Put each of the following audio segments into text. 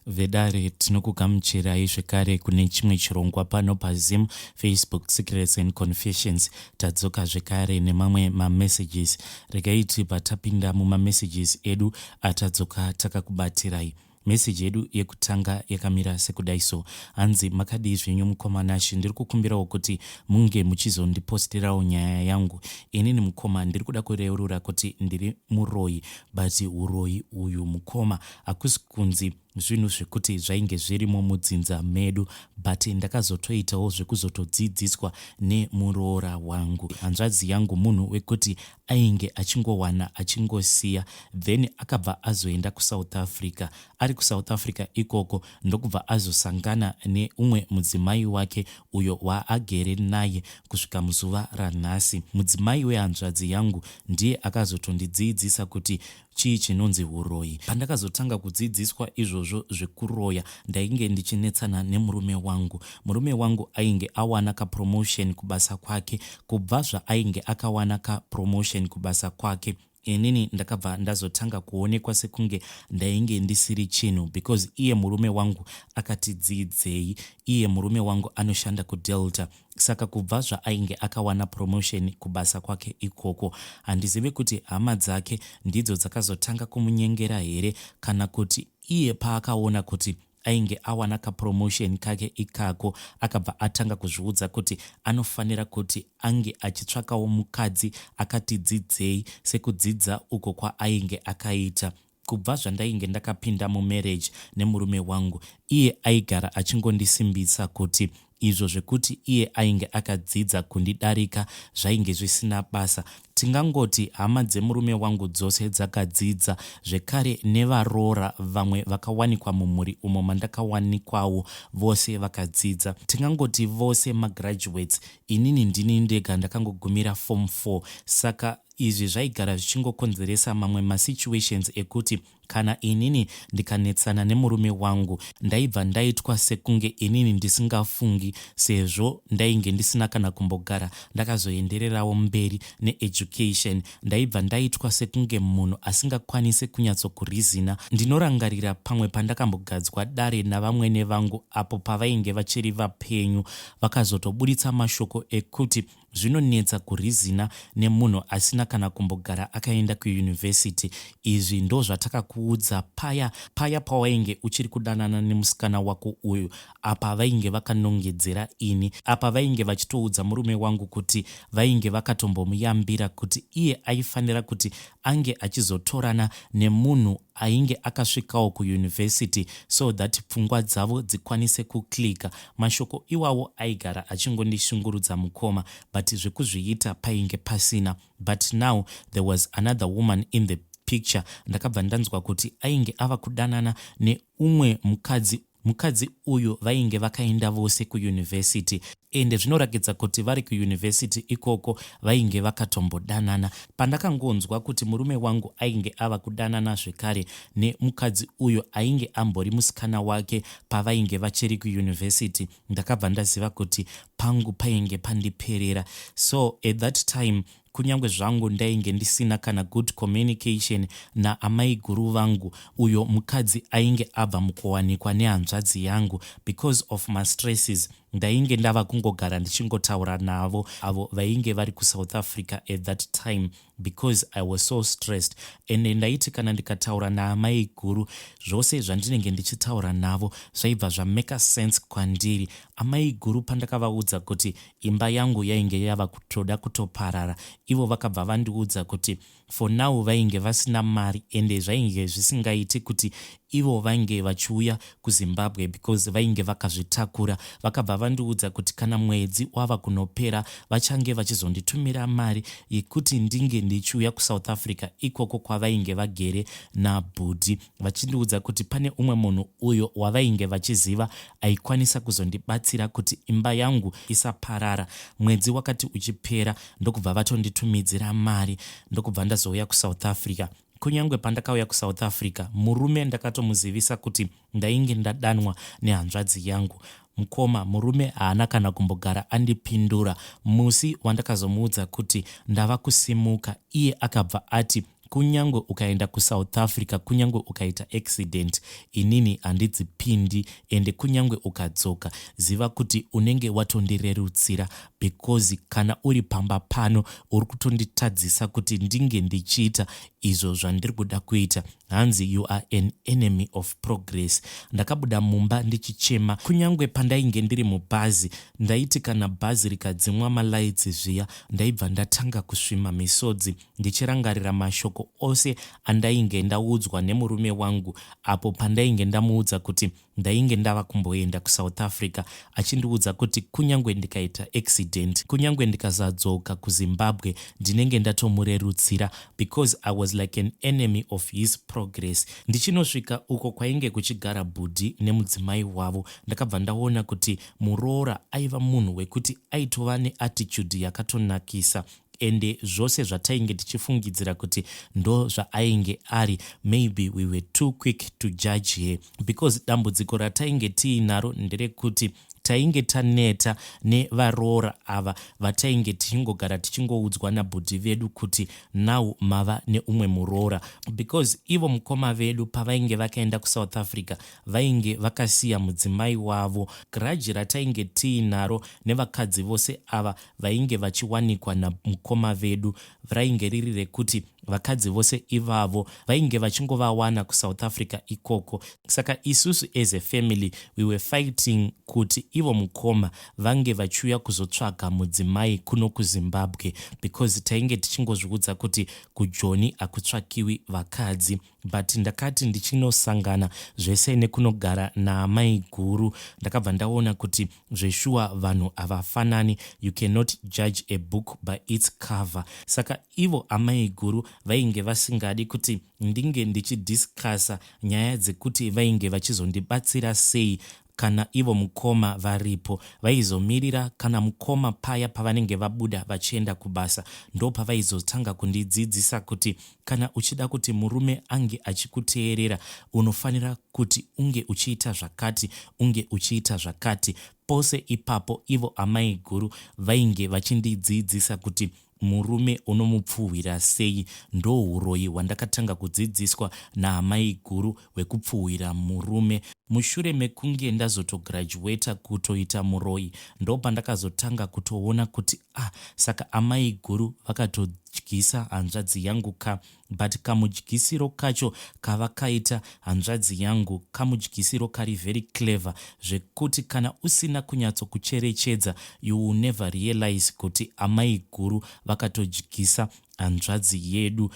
Vedare tinokugamuchirai zvekare kune chimwe chirongwa pano paZim Facebook Secrets and Confessions. Tadzoka zvekare nemamwe mamessages. Regai tibva tapinda mumamessages edu atadzoka takakubatirai. Message yedu yekutanga yakamira sekudai so. Hanzi makadii zvenyu mukoma Nashy, ndiri kukumbirawo kuti munge muchizondipostirawo nyaya yangu. Inini mukoma ndiri kuda kureurura kuti ndiri muroyi but huroyi uyu mukoma hakusi kunzi zvinhu zvekuti zvainge zvirimo mudzinza medu but ndakazotoitawo zvekuzotodzidziswa nemuroora wangu. Hanzvadzi yangu munhu wekuti ainge achingowana achingosiya then akabva azoenda kuSouth Africa. Ari kuSouth Africa ikoko ndokubva azosangana neumwe mudzimai wake uyo waagere naye kusvika muzuva ranhasi. Mudzimai wehanzvadzi yangu ndiye akazotondidziidzisa kuti Chii chinonzi huroyi? Pandakazotanga kudzidziswa izvozvo zvekuroya ndainge ndichinetsana nemurume wangu. Murume wangu ainge awana kapromotion kubasa kwake. Kubva zvaainge akawana kapromotion kubasa kwake inini ndakabva ndazotanga kuonekwa sekunge ndainge ndisiri chinhu because iye murume wangu akati dziidzei. Iye murume wangu anoshanda kuDelta Saka kubva zvaainge akawana promotion kubasa kwake ikoko, handizive kuti hama dzake ndidzo dzakazotanga kumunyengera here kana kuti iye paakaona kuti ainge awana kapromotion kake ikako akabva atanga kuzviudza kuti anofanira kuti ange achitsvakawo mukadzi akati dzidzei sekudzidza uko kwaainge akaita. Kubva zvandainge ndakapinda mumarriage nemurume wangu iye aigara achingondisimbisa kuti izvo zvekuti iye ainge akadzidza kundidarika zvainge zvisina basa. Tingangoti hama dzemurume wangu dzose dzakadzidza zvekare nevaroora vamwe vakawanikwa mumhuri umo mandakawanikwawo vose vakadzidza. Tingangoti vose magraduates inini ndini ndega ndakangogumira form four saka Izvi zvaigara zvichingokonzeresa mamwe masituations ekuti kana inini ndikanetsana nemurume wangu ndaibva ndaitwa sekunge inini ndisingafungi sezvo ndainge ndisina kana kumbogara ndakazoendererawo mberi needucation. Ndaibva ndaitwa sekunge munhu asingakwanise kunyatsokureasoner. Ndinorangarira pamwe pandakambogadzwa dare navamwene vangu apo pavainge vachiri vapenyu vakazotoburitsa mashoko ekuti Zvinonetsa kureasoner nemunhu asina kana kumbogara akaenda kuuniversity. Izvi ndozvatakakuudza paya paya pawainge uchiri kudanana nemusikana wako uyu. Apa vainge vakanongedzera ini. Apa vainge vachitoudza murume wangu kuti vainge vakatombomuyambira kuti iye aifanira kuti ange achizotorana nemunhu ainge akasvikawo kuuniversity so that pfungwa dzavo dzikwanise kuclicker. Mashoko iwawo aigara achingondishungurudza mukoma but zvekuzviita painge pasina. But now there was another woman in the picture ndakabva ndanzwa kuti ainge ava kudanana neumwe mukadzi Mukadzi uyu vainge vakaenda vose kuuniversity ende zvinorakidza kuti vari kuuniversity ikoko vainge vakatombodanana. Pandakangonzwa kuti murume wangu ainge ava kudanana zvekare nemukadzi uyu ainge ambori musikana wake pavainge vachiri kuuniversity ndakabva ndaziva kuti pangu painge pandiperera. So at that time Kunyangwe zvangu ndainge ndisina kana good communication naamaiguru vangu uyo mukadzi ainge abva mukuwanikwa nehanzvadzi yangu because of mastresses ndainge ndava kungogara ndichingotaura navo avo vainge vari kuSouth Africa at that time because I was so stressed ende ndaiti kana ndikataura naamaiguru zvose zvandinenge ndichitaura navo zvaibva zvamaker sense kwandiri. Amaiguru pandakavaudza kuti Imba yangu yainge yava kutoda kutoparara ivo vakabva vandiudza kuti for now vainge vasina mari ende zvainge zvisingaiti kuti ivo vange vachiuya kuZimbabwe because vainge vakazvitakura. Vakabva vandiudza kuti kana mwedzi wava kunopera vachange vachizonditumira mari yekuti ndinge ndichiuya kuSouth Africa ikoko kwavainge vagere nabhudhi vachindiudza kuti pane umwe munhu uyo wavainge vachiziva aikwanisa kuzondibatsira kuti imba yangu isaparara. Mwedzi wakati uchipera ndokubva vatonditumidzira mari ndokubva ndazouya kuSouth Africa. Kunyangwe pandakauya kuSouth Africa murume ndakatomuzivisa kuti ndainge ndadanwa nehanzvadzi yangu. Mukoma murume haana kana kumbogara andipindura. Musi wandakazomuudza kuti ndava kusimuka iye akabva ati. Kunyangwe ukaenda kuSouth Africa, kunyangwe ukaita accident, inini handidzipindi, ende kunyangwe ukadzoka, ziva kuti unenge watondirerutsira, because kana uri pamba pano uri kutonditadzisa kuti ndinge ndichiita izvo zvandiri kuda kuita. Hanzi, "You are an enemy of progress." Ndakabuda mumba ndichichema. Kunyange pandainge ndiri mubhazi, ndaiti kana bhazi rikadzimwa malights zviya, ndaibva ndatanga kusvima misodzi ndichirangarira mashoko ose andainge ndaudzwa nemurume wangu apo pandainge ndamuudza kuti ndainge ndava kumboenda kuSouth Africa, achindiudza kuti kunyange ndikaita accident, kunyange ndikazadzoka kuZimbabwe, ndinenge ndatomurerutsira, because I was like an enemy of his progress. Ndichinosvika uko kwainge kuchigara bhudhi nemudzimai wavo, ndakabva ndaona kuti muroora aiva munhu wekuti aitova neattitude yakatonakisa, ende zvose zvatainge tichifungidzira kuti ndo zvaainge ari, maybe we were too quick to judge her, because dambudziko ratainge tiinaro nderekuti tainge taneta nevaroora ava vatainge tichingogara tichingoudzwa nabhudhi vedu kuti now mava neumwe muroora, because ivo mukoma vedu pavainge vakaenda kuSouth Africa vainge vakasiya mudzimai wavo. Grudge ratainge tiinaro nevakadzi vose ava vainge vachiwanikwa namukoma vedu rainge riri rekuti vakadzi vose ivavo vainge vachingovawana kuSouth Africa ikoko. Saka isusu as a family, we were fighting kuti ivo mukoma vange vachiuya kuzotsvaga mudzimai kuno kuZimbabwe, because tainge tichingozviudza kuti kuJoni hakutsvakiwi vakadzi. But ndakati ndichinosangana zvese nekunogara naamai guru, ndakabva ndaona kuti zveshuwa vanhu havafanani. You cannot judge a book by its cover. Saka ivo amai guru vainge vasingadi kuti ndinge ndichidiscussa nyaya dzekuti vainge vachizondibatsira sei kana ivo mukoma varipo. Vaizomirira kana mukoma paya pavanenge vabuda vachienda kubasa, ndo pavaizotanga kundidzidzisa kuti kana uchida kuti murume ange achikuteerera, unofanira kuti unge uchiita zvakati, unge uchiita zvakati. Pose ipapo ivo amai guru vainge vachindidzidzisa kuti murume unomupfuhwira sei. Ndo uroyi hwandakatanga kudzidziswa naamai guru hwekupfuhwira murume. Mushure mekunge ndazotograduata kutoita muroyi, ndo pandakazotanga kutoona kuti, ah, saka amai guru vakatodyisa hanzvadzi yangu ka. But kamudyisiro kacho kavakaita hanzvadzi yangu, kamudyisiro kari very clever, zvekuti kana usina kunyatsokucherechedza, you will never realize kuti amai guru vakatodyisa hanzvadzi yedu.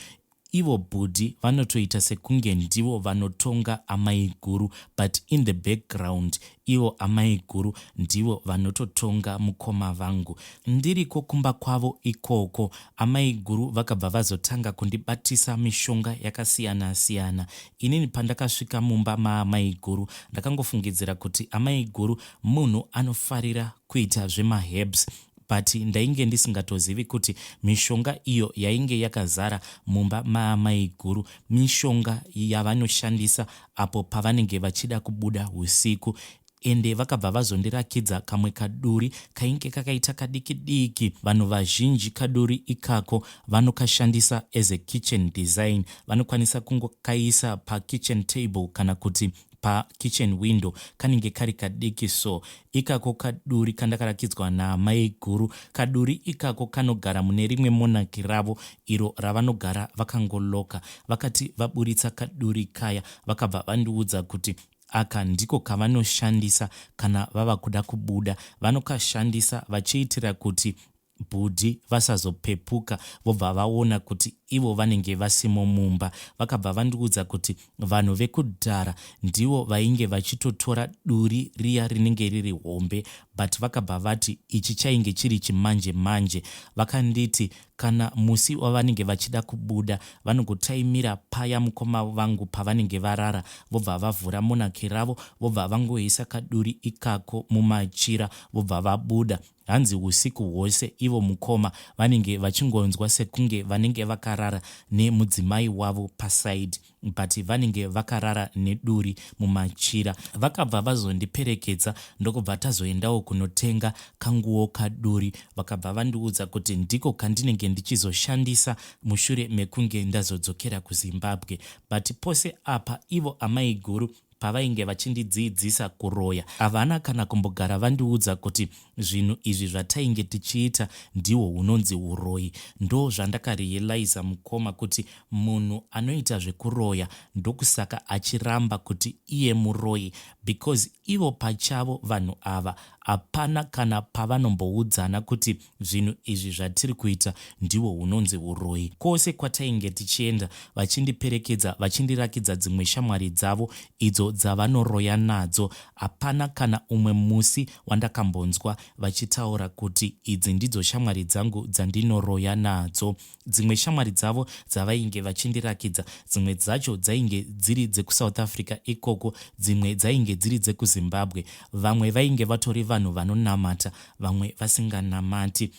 Ivo bhudhi vanotoita sekunge ndivo vanotonga amai guru, but in the background ivo amai guru ndivo vanototonga mukoma vangu. Ndiriko kumba kwavo ikoko, amai guru vakabva vazotanga kundibatisa mishonga yakasiyana-siyana. Inini pandakasvika mumba maamai guru, ndakangofungidzira kuti amai guru munhu anofarira kuita zvemaherbs, but ndainge ndisingatozivi kuti mishonga iyo yainge yakazara mumba maamai guru mishonga yavanoshandisa apo pavanenge vachida kubuda usiku. Ende vakabva vazondirakidza kamwe kaduri kainge kakaita kadiki diki. Vanhu vazhinji kaduri ikako vanokashandisa as a kitchen design. Vanokwanisa kungokaisa pakitchen table kana kuti pakitchen window, kanenge kari kadiki. So ikako kaduri kandakarakidzwa naamai guru, kaduri ikako kanogara mune rimwe monarch ravo iro ravanogara vakangoloka. Vakati vaburitsa kaduri kaya, vakabva vandiudza kuti aka ndiko kavanoshandisa kana vava kuda kubuda. Vanokashandisa vachiitira kuti bhudhi vasazopepuka vobva vaona kuti ivo vanenge vasimo mumba. Vakabva vandiudza kuti vanhu vekudhara ndivo vainge vachitotora duri riya rinenge riri hombe, but vakabva vati ichi chainge chiri chimanje manje. Vakanditi kana musi wavanenge vachida kubuda, vanongotaimira paya mukoma vangu pavanenge varara, vobva vavhura monarch ravo, vobva vangoisa kaduri ikako mumachira, vobva vabuda. Hanzi usiku hwose ivo mukoma vanenge vachingonzwa sekunge vanenge vakarara nemudzimai wavo paside. But vanenge vakarara neduri mumachira. Vakabva vazondiperekedza ndokubva tazoendawo kunotenga kanguwo kaduri. Vakabva vandiudza kuti ndiko kandinenge ndichizoshandisa mushure mekunge ndazodzokera kuZimbabwe. But pose apa ivo amaiguru pavainge vachindidziidzisa kuroya havana kana kumbogara vandiudza kuti zvinhu izvi zvatainge tichiita ndihwo hunonzi huroyi. Ndozvandakarealiser mukoma kuti munhu anoita zvekuroya ndokusaka achiramba kuti iye muroyi because ivo pachavo vanhu ava hapana kana pavanomboudzana kuti zvinhu izvi zvatiri kuita ndihwo hunonzi huroyi. Kwose kwatainge tichienda vachindiperekedza vachindirakidza dzimwe shamwari dzavo idzo dzavanoroya nadzo hapana kana umwe musi wandakambonzwa vachitaura kuti idzi ndidzo shamwari dzangu dzandinoroya nadzo. Dzimwe shamwari dzavo dzavainge vachindirakidza dzimwe dzacho dzainge dziri dzekuSouth Africa ikoko dzimwe dzainge dziri dzekuZimbabwe. Vamwe vainge vatori vanhu vanonamata vamwe vasinganamati.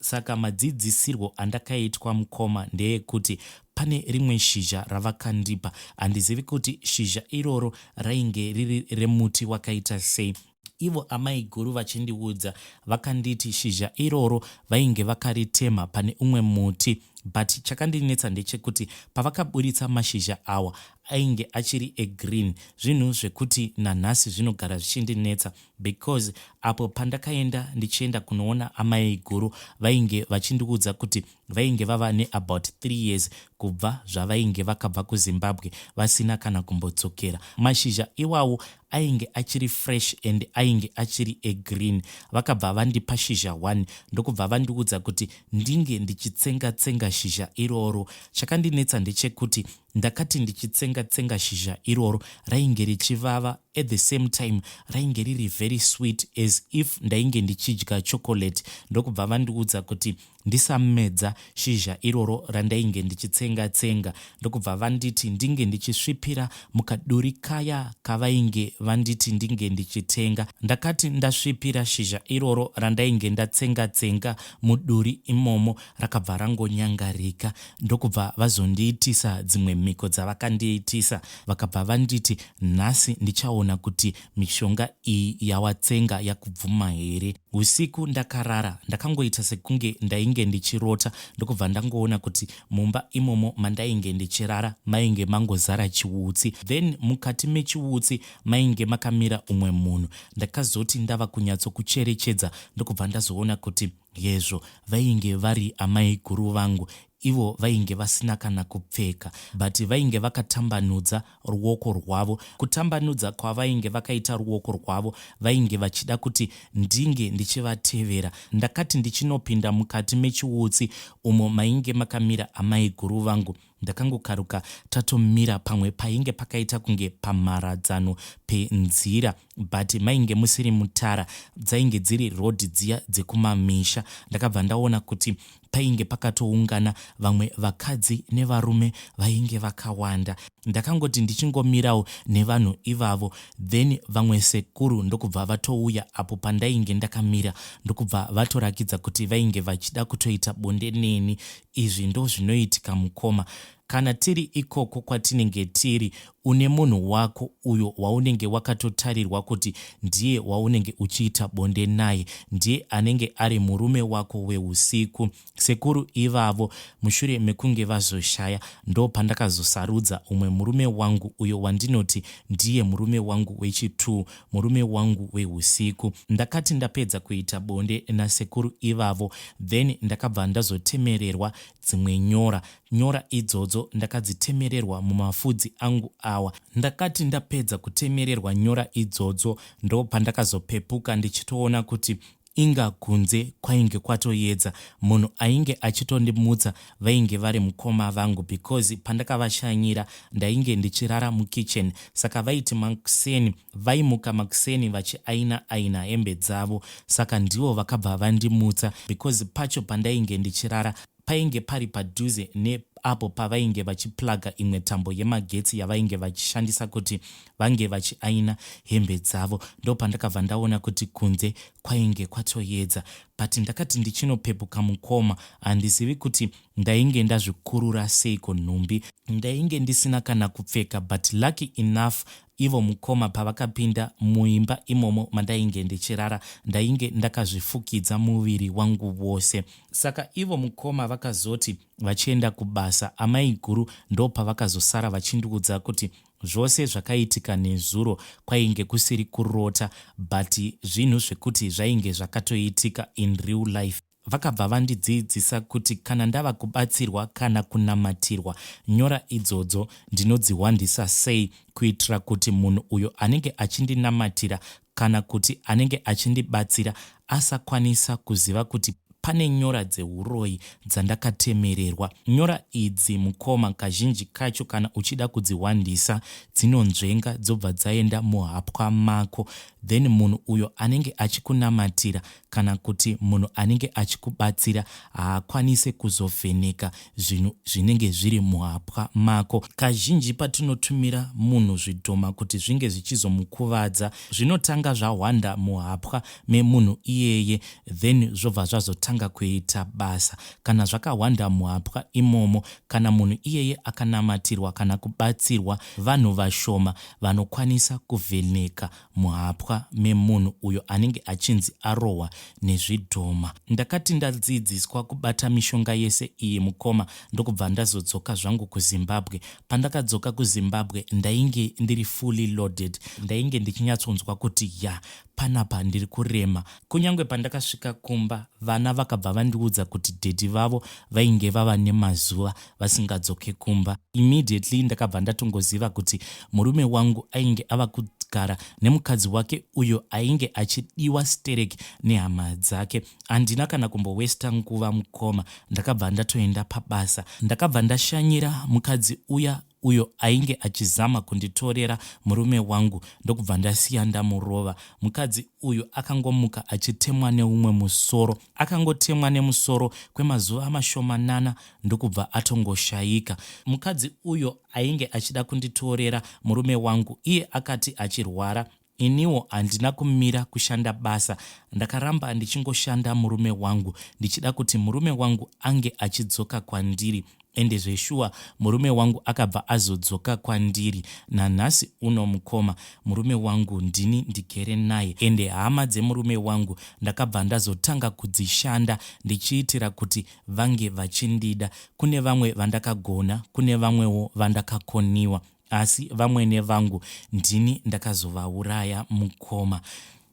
Saka madzidzisirwo andakaitwa mukoma ndeekuti pane rimwe shizha ravakandipa. Handizivi kuti shizha iroro rainge riri remuti wakaita sei. Ivo amaiguru vachindiudza vakanditi shizha iroro vainge vakaritema pane umwe muti but chakandinetsa ndechekuti pavakaburitsa mashizha awa ainge achiri egreen zvinhu zvekuti nanhasi zvinogara zvichindinetsa because apo pandakaenda ndichienda kunoona amaiguru vainge vachindiudza kuti vainge vava neabout 3 years kubva zvavainge vakabva kuZimbabwe vasina kana kumbodzokera. Mashizha iwawo ainge achiri fresh and ainge achiri egreen. Vakabva vandipa shizha 1 ndokubva vandiudza kuti ndinge ndichitsenga tsenga shizha iroro. Chakandinetsa ndechekuti ndakati ndichitsenga tsenga shizha iroro rainge richivava, at the same time rainge riri very sweet as if ndainge ndichidya chocolate. Ndokubva vandiudza kuti ndisamedza shizha iroro randainge ndichitsenga tsenga, ndokubva vanditi ndinge ndichisvipira mukaduri kaya kavainge vanditi ndinge ndichitenga. Ndakati ndasvipira shizha iroro randainge ndatsenga tsenga muduri imomo rakabva rangonyangarika, ndokubva vazondiitisa dzimwe mhiko dzavakandiitisa. Vakabva vanditi nhasi ndichaona kuti mishonga iyi yawatsenga yakubvuma here. Usiku ndakarara ndakangoita sekunge ndainge ndichirota, ndokubva ndangoona kuti mumba imomo mandainge ndichirara mainge mangozara chiutsi, then mukati mechiutsi mainge makamira umwe munhu. Ndakazoti ndava kunyatsokucherechedza ndokubva ndazoona kuti hezvo vainge vari amaiguru vangu. Ivo vainge vasina kana kupfeka but vainge vakatambanudza ruoko rwavo. Kutambanudza kwavainge vakaita ruoko rwavo vainge vachida kuti ndinge ndichivatevera. Ndakati ndichinopinda mukati mechiutsi umo mainge makamira amaiguru vangu ndakangokaruka tatomira pamwe painge pakaita kunge pamharadzano penzira but mainge musiri mutara, dzainge dziri road dziya dzekumamisha. Ndakabva ndaona kuti painge pakatoungana vamwe vakadzi nevarume vainge vakawanda. Ndakangoti ndichingomirawo nevanhu ivavo then vamwe sekuru ndokubva vatouya apo pandainge ndakamira ndokubva vatorakidza kuti vainge vachida kutoita bonde neni. Izvi ndozvinoitika mukoma kana tiri ikoko kwatinenge tiri. Une munhu wako uyo waunenge wakatotarirwa kuti ndiye waunenge uchiita bonde naye, ndiye anenge ari murume wako weusiku. Sekuru ivavo mushure mekunge vazoshaya ndopandakazosarudza umwe murume wangu uyo wandinoti ndiye murume wangu wechi2, murume wangu weusiku. Ndakati ndapedza kuita bonde nasekuru ivavo then ndakabva ndazotemererwa dzimwe nyora. Nyora idzodzo ndakadzitemererwa mumafudzi angu awa. Ndakati ndapedza kutemererwa nyora idzodzo ndopandakazopepuka ndichitoona kuti inga kunze kwainge kwatoyedza. Munhu ainge achitondimutsa vainge vari mukoma vangu because pandakavashanyira ndainge ndichirara mukitchen, saka vaiti makuseni vaimuka makuseni vachiaina aina hembe dzavo, saka ndivo vakabva vandimutsa because pacho pandainge ndichirara painge pari padhuze neapo pavainge vachiplaga imwe tambo yemagetsi yavainge vachishandisa kuti vange vachiaina hembe dzavo. Ndopandakabva ndaona kuti kunze kwainge kwatoyedza, but ndakati ndichinopepuka mukoma handizivi kuti ndainge ndazvikurura seiko nhumbi. Ndainge ndisina kana kupfeka but lucky enough ivo mukoma pavakapinda muimba imomo mandainge ndichirara ndainge ndakazvifukidza muviri wangu wose. Saka ivo mukoma vakazoti vachienda kubasa amaiguru ndopavakazosara vachindiudza kuti zvose zvakaitika nezuro kwainge kusiri kurota but zvinhu zvekuti zvainge zvakatoitika in real life. Vakabva vandidziidzisa kuti kana ndava kubatsirwa kana kunamatirwa nyora idzodzo ndinodzihwandisa sei kuitira kuti munhu uyo anenge achindinamatira kana kuti anenge achindibatsira asakwanisa kuziva kuti pane nyora dzehuroyi dzandakatemererwa. Nyora idzi mukoma kazhinji kacho kana uchida kudzihwandisa dzinonzvenga dzobva dzaenda muhapwa mako then munhu uyo anenge achikunamatira kana kuti munhu anenge achikubatsira haakwanise kuzovheneka zvinhu zvinenge zviri muhapwa mako. Kazhinji patinotumira munhu zvidhoma kuti zvinge zvichizomukuvadza, zvinotanga zvahwanda muhapwa memunhu iyeye then zvobva zvazotanga kuita basa. Kana zvakahwanda muhapwa imomo, kana munhu iyeye akanamatirwa kana kubatsirwa, vanhu vashoma vanokwanisa kuvheneka muhapwa memunhu uyo anenge achinzi arohwa nezvidhoma. Ndakati ndadzidziswa kubata mishonga yese iyi mukoma ndokubva ndazodzoka zvangu kuZimbabwe. Pandakadzoka kuZimbabwe ndainge ndiri fully loaded. Ndainge ndichinyatsonzwa kuti ya panapa ndiri kurema. Kunyange pandakasvika kumba vana vakabva vandiudza kuti daddy vavo vainge vava nemazuva vasingadzoke kumba. Immediately ndakabva ndatongoziva kuti murume wangu ainge ava kugara nemukadzi wake uyo ainge achidiwa stereki nehama dzake. Handina kana kumbowesta nguva mukoma, ndakabva ndatoenda pabasa. Ndakabva ndashanyira mukadzi uya uyo ainge achizama kunditorera murume wangu ndokubva ndasiya ndamurova. Mukadzi uyu akangomuka achitemwa neumwe musoro. Akangotemwa nemusoro kwemazuva mashomanana ndokubva atongoshayika. Mukadzi uyo ainge achida kunditorera murume wangu iye akati achirwara Iniwo handina kumira kushanda basa ndakaramba ndichingoshanda murume wangu ndichida kuti murume wangu ange achidzoka kwandiri ende zveshuwa murume wangu akabva azodzoka kwandiri nanhasi uno mukoma murume wangu ndini ndigere naye ende hama dzemurume wangu ndakabva ndazotanga kudzishanda ndichiitira kuti vange vachindida kune vamwe vandakagona kune vamwewo vandakakoniwa Asi vamwene vangu ndini ndakazovauraya mukoma.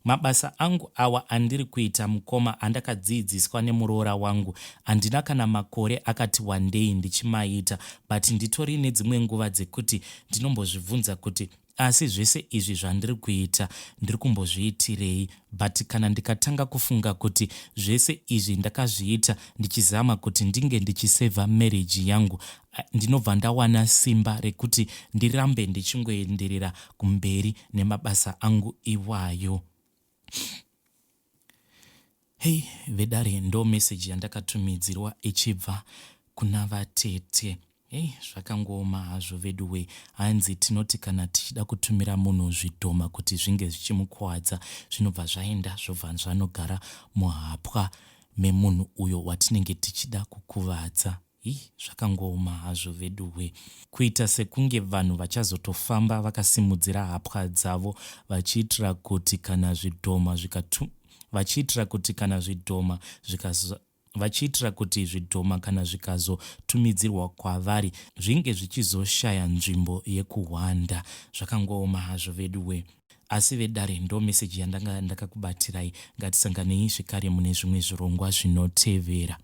Mabasa angu awa andiri kuita mukoma andakadziidziswa nemuroora wangu handina kana makore akati wandei ndichimaita but nditori nedzimwe nguva dzekuti ndinombozvibvunza kuti asi zvese izvi zvandiri kuita ndiri kumbozviitirei but kana ndikatanga kufunga kuti zvese izvi ndakazviita ndichizama kuti ndinge ndichisevha marriage yangu ndinobva ndawana simba rekuti ndirambe ndichingoenderera kumberi nemabasa angu iwayo. Hei vedare ndo message yandakatumidzirwa ichibva kuna vatete. Hei zvakangooma hazvo veduwee hanzi tinoti kana tichida kutumira munhu zvidhoma kuti zvinge zvichimukuwadza zvinobva zvaenda zvobva zvanogara muhapwa memunhu uyo watinenge tichida kukuvadza. Hii zvakangooma hazvo veduwe. Kuita sekunge vanhu vachazotofamba vakasimudzira hapwa dzavo vachiitira kuti kana zvidhoma zvikatu vachiitira kuti kana zvidhoma zvikazo vachiitira kuti zvidhoma kana zvikazotumidzirwa kwavari zvinge zvichizoshaya nzvimbo yekuhwanda. Zvakangooma hazvo veduwe. Asi vedare ndo message yandanga ndakakubatirai. Ngatisanganei zvekare mune zvimwe zvirongwa zvinotevera.